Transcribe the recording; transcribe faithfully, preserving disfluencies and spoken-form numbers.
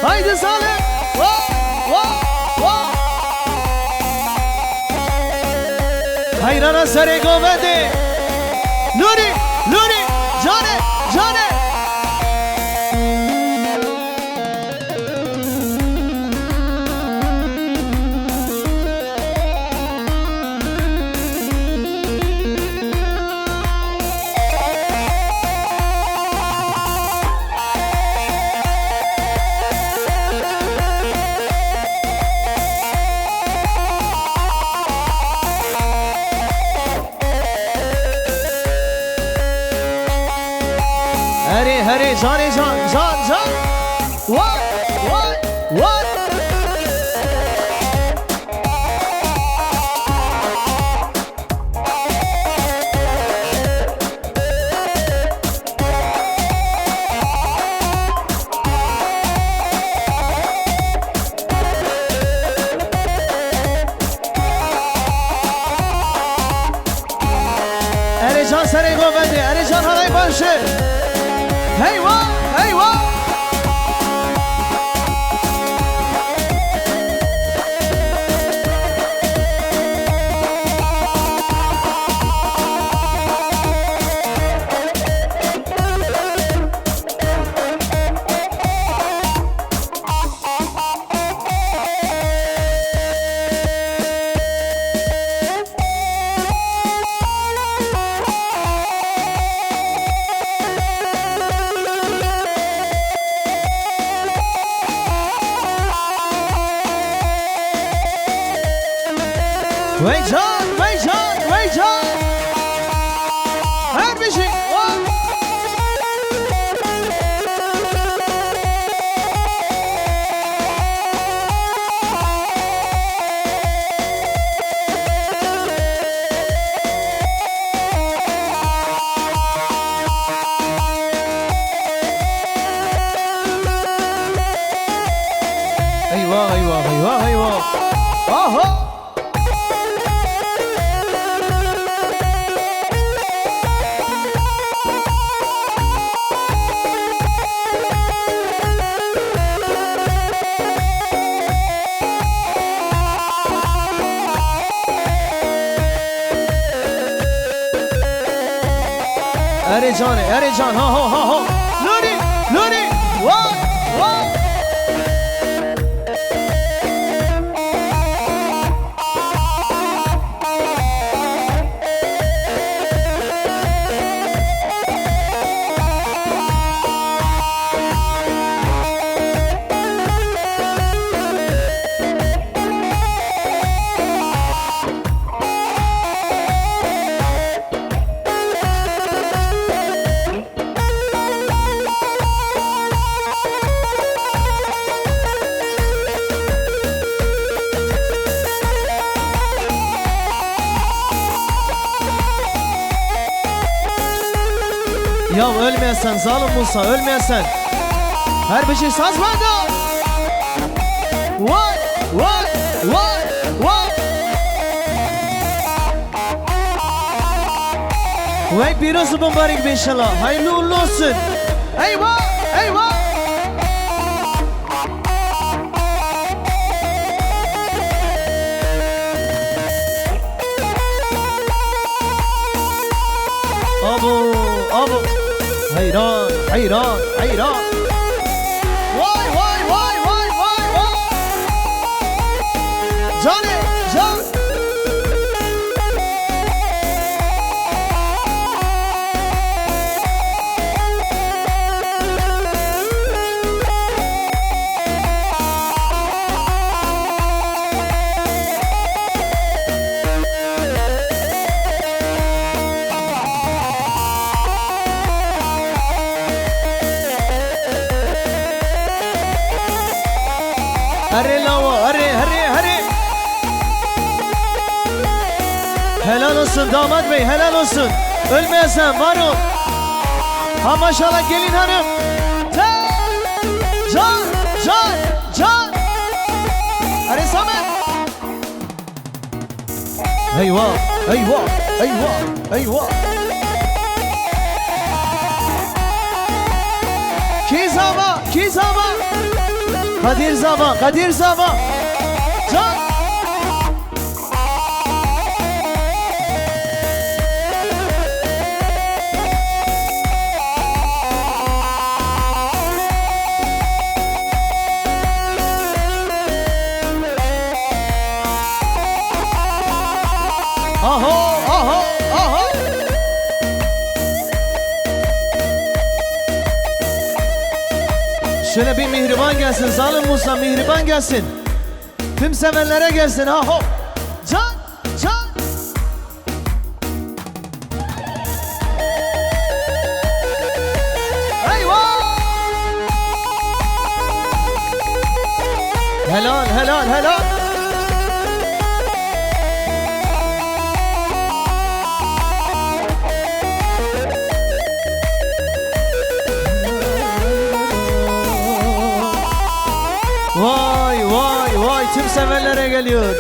Haydi Salim. Wa, wa, wa. Heyrana serê govendê. Nûrî, Nûrî, canê, canê. Herê, herê, canê can, can, can. Vay, vay, vay. Erê can serê govendê, Erê can halay baş e. Heywa, heywa. Wey can, wey can, wey can. Her bijî. Eyvah, eyvah, eyvah, eyvah. Aha! Erê canê, erê can, ha, ha, ha, ha. Nûrî, Nûrî, vay, vay. Ya ölmeyesin zalim Musa, ölmeyesin. Her bir şey saz bende. Vay, vay, vay, vay. Wey pîroz û bimbarek be înşallah. Hayırlı uğurlu olsun. Eyvah, eyvah. Abo, abo. Heyran, heyran, heyran. Vay, vay, vay, vay, vay, vay. Canê, can. Erê lawa, erê, erê, erê. Helal olsun damat bey, helal olsun. Ölmeyesin, var ol. Ha maşallah gelin hanım. Can, can, can. Erê Samet. Eyvah, eyvah, eyvah, eyvah. Kî zava, kî zava. Kadir Zava, Kadir Zava. Can. Aho, aho, aho. Şöyle bir mihriban gelsin, Zalim Musa mihriban gelsin. Tüm sevenlere gelsin, aho. Can, can. Eyvah! Helal, helal, helal. Vay, vay, vay, tüm sevenlere geliyor.